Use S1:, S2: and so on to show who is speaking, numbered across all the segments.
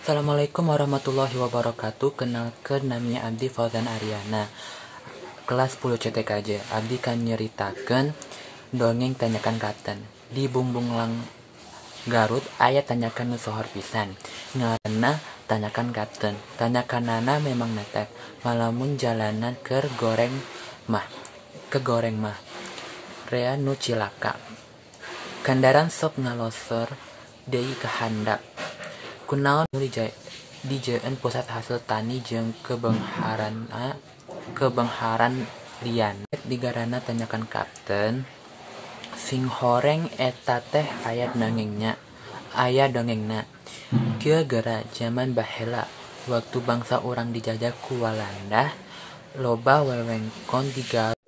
S1: Assalamualaikum warahmatullahi wabarakatuh. Kenalkeun, nami abdi Fauzan Ariana. Kelas 10 CTKJ. Abdi kan nyeritakeun dongeng Tanjakan Kapten. Di Bungbunglang, Garut, aya tanjakan nu sohor pisan. Ngaranna Tanjakan Kapten. Tanjakanana memang netek, malamun jalanan keur goreng mah. Kegoreng mah. Rea nu cilaka. Kendaraan sok ngalosor deui ka handap. Kunaon dijieun pusat hasil tani jeung kabeungharan lian digaranna Tanjakan Kapten? Singhoreng eta teh aya dongengna. Kieu geura jaman baheula, waktu bangsa urang dijajah ku Walanda, loba wewengkon di Garut.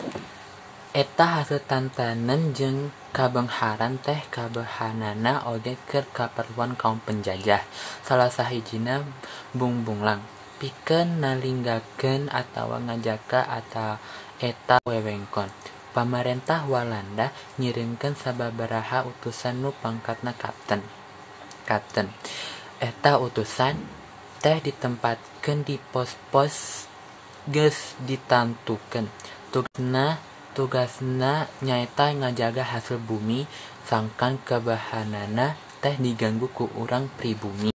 S1: Eta hasil tatanen jeung kabeungharan teh kabehanana oge keur kaperluan kaum penjajah. Salah sahijina Bungbunglang pikeun nalinggakeun atawa ngajaga eta wewengkon. Pamarentah Walanda ngirimkeun sababaraha utusan nu pangkatna kapten. Eta utusan teh ditempatkeun di pos-pos geus ditantukeun. Tugasna nyaeta ngajaga hasil bumi sangkan kabehanana teh diganggu ku urang pribumi.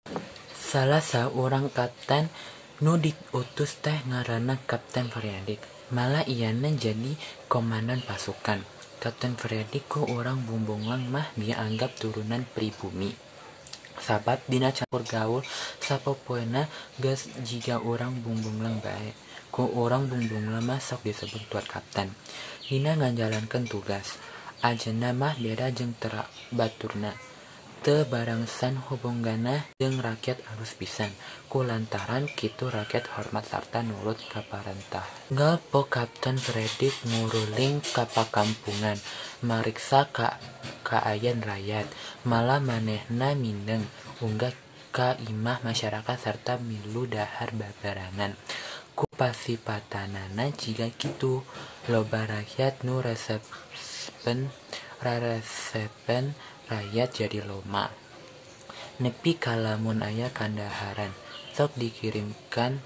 S1: Salah saurang kapten nu diutus teh ngaranna Kapten Frederik. Malah ieuna jadi komandan pasukan. Kapten Frederik ku urang Bungbunglang mah dianggap turunan pribumi. Sabab dina campur gaul sapopoena geus jiga urang Bungbunglang bae. Ku urang Bungbunglang mah sok disebut Tuan Kapten. Dina ngajalankeun tugas, ajenna mah beda jeung baturna. Teu barangsan hubunganna jeung rakyat alus pisan. Ku lantaran kitu rakyat hormat sarta nurut ka parentah. Unggal poe Kapten Frederik nguruling ka pakampungan, mariksa kaayaan rakyat. Malah manehna mindeng unggah ka imah masyarakat sarta milu dahar babarengan. Ku pasipatanana jiga kitu, loba rakyat nu raresepen rakyat jadi loma. Nepi ka lamun aya kandaharan, sok dikirimkeun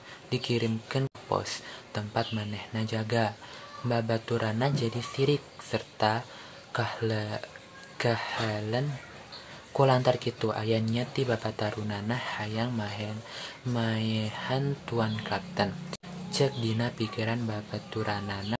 S1: ka pos tempat manehna jaga. Babaturanna jadi sirik serta kahelen. Ku lantar kitu aya niat ti babaturannana hayang maehan Tuan Kapten. Ceuk dina pikiran babaturanana.